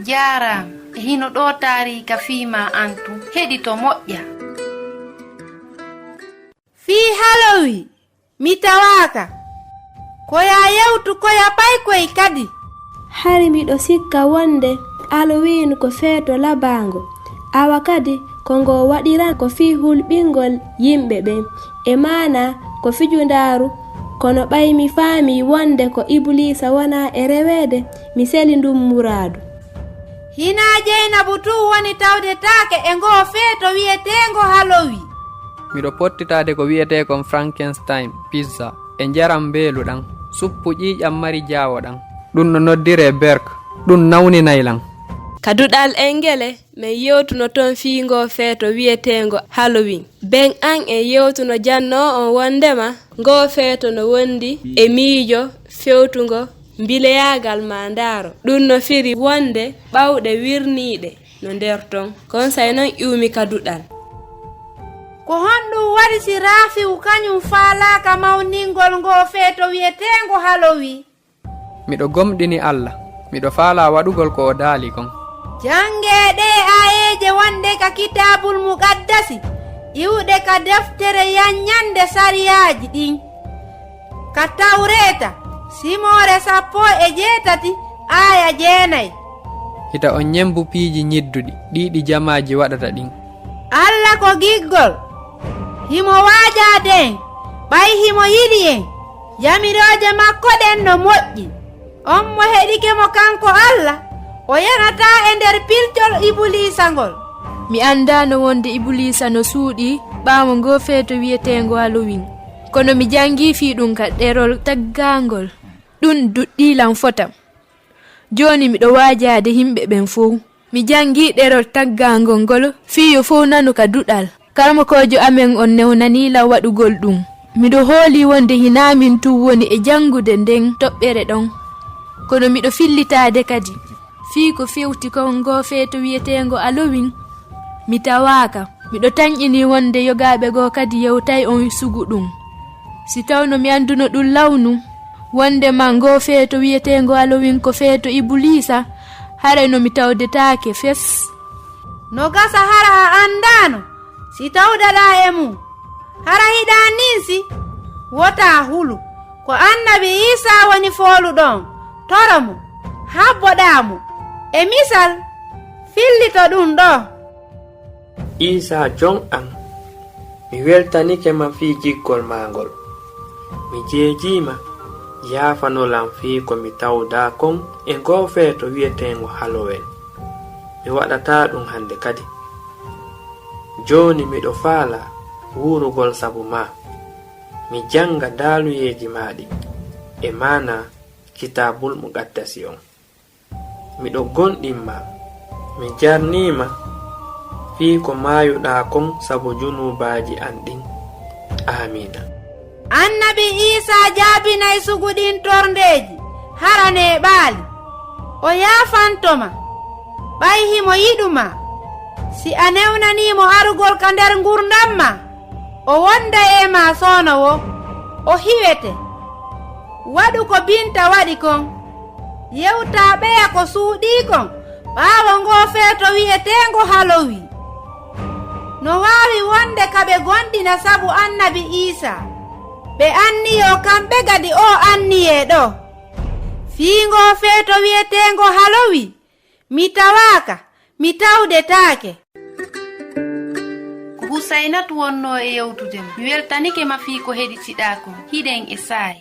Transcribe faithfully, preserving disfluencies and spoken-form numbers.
Jaaraama. E hino ɗoo taariika fii maa an tun. Heɗito moƴƴa. Fii Halloween, mi tawaaka. Ko ya yewtu, ko ya paykoy kadi. Hari miɗo sikka wonde Halloween ko feeto labaango. Awa kadi ko ngo waɗiran ko fii hulɓingol yimɓe ɓen. E maanaa ko fijundaaru, kono ɓay mi faamii wonde ko Ibuliisa wonaa e reweede, mi seli ndun muraadu. Hinaa Jeynabu tun woni tawdetaake e ngoo feeto wi'eteengo Halloween. Miɗo pottitaade ko wi'etee kon Frankenstein pizza e njaram mbeelu ɗan, suppu ƴiiƴam mari jaawo ɗan. Ɗun no noddiree Berk. Ɗun nawninay lan. Ka duɗal Engele, men yewtuno ton fii ngoo feeto wi'eteengo Halloween. Ben an en yewtuno jannoo on wonndema ngoo feeto no wondi e miijo fewtungo mbileyaagal maa ndaaro. Ɗun no firi wonde ɓawɗe wirniiɗe no nder ton. Konsay non iwmi ka duɗal. Ko honɗun waɗi si Raafiu kañun faalaaka mawningol ngoo feeto wi'eteengo Halloween? Miɗo gomɗini Alla. Miɗo faalaa waɗugol ko o daali kon. Janngee ɗee aayeeje wonɗe ka Kitaabul Muqaddasi, iwɗe ka deftere yanñannde sariyaaji ɗin. Ka Tawreeta, simoore sappo e jeetati, aaya jeenay. Hita on ñemmbu piiji ñidduɗi, ɗi ɗi jamaaji waɗata ɗin. Alla ko giggol. Himo waajaade en, ɓay himo yiɗi en. Yamirooje makko ɗen no moƴƴi. On mo heɗike mo kanko Alla, o yanataa e nder pilcol Ibuliisa ngol. Mi anndaano wonde Ibuliisa no suuɗii ɓaawo ngoo feeto wi'eteengo Halloween. Kono mi janngii fii ɗun ka ɗerol taggaangol. Ɗun duɗɗii lan fota. Jooni miɗo waajaade yimɓe ɓen fow. Mi janngii ɗerol taggaangol ngol fii yo fow nanu ka duɗal. Karamokoojo amen on newnanii lan waɗugol ɗun. Miɗo hoolii wonde hinaa min tun woni e janngude nden toɓɓere ɗon. Kono miɗo fillitaade kadi fii ko fewti kon ngoo feeto wi'eteengo Halloween. Mi tawaaka. Miɗo tanƴinii wonde yogaaɓe goo kadi yewtay on sugu ɗun. Si tawno mi annduno ɗun lawnu, wonndema ngoo feeto wi'eteengo Halloween ko feeto Ibuliisa, haray no mi tawdetaake fes. No gasa hara a anndaano si tawdaɗaa e mun. Hara hiɗa ninsi? Wota hulu. Ko Annabi Iisaa woni fooluɗo on. Toro mo. Habboɗaa mo. E misal, fillito ɗun ɗoo. Iisaa Jon an, mi weltanike ma fii giggol maa ngol. Mi jeejii ma, yaafano lan fii ko mi tawdaa kon e ngoo feeto wi'eteengo Halloween. Mi waɗataa ɗun hannde kadi. Jooni miɗo faalaa wuurugol sabu maa. Mi jannga daaluyeeji maa ɗin e maanaa Kitaabul Muqaddasi on. Miɗo gomɗin ma, mi jarnii ma fii ko maayuɗaa kon sabu junuubaaji an ɗin. Aamiina. Annabi Iisaa jaabinay sugu ɗin torndeeji, hara neeɓaali. O yaafanto ma, ɓay himo yiɗu ma. Si a newnanii mo arugol ka nder ngurndan maa, o wonday e maa soono woo, o hiwete. Waɗu ko Binta waɗi kon. Yewtaa ɓeya ko suuɗii kon ɓaawo ngoo feeto wi'eteengo Halloween. No waawi wonde ka ɓe gomɗina sabu Annabi Iisaa. Ɓe anniyoo kamɓe kadi oo anniyee ɗoo. Fii ngoo feeto wi'eteengo Halloween, mi tawaaka, mi tawdetaake. Ko Husaynatu wonnoo e yewtude ma. Mi weltanike ma fii ko heɗitiɗaa kon. Hiɗen e saa'i.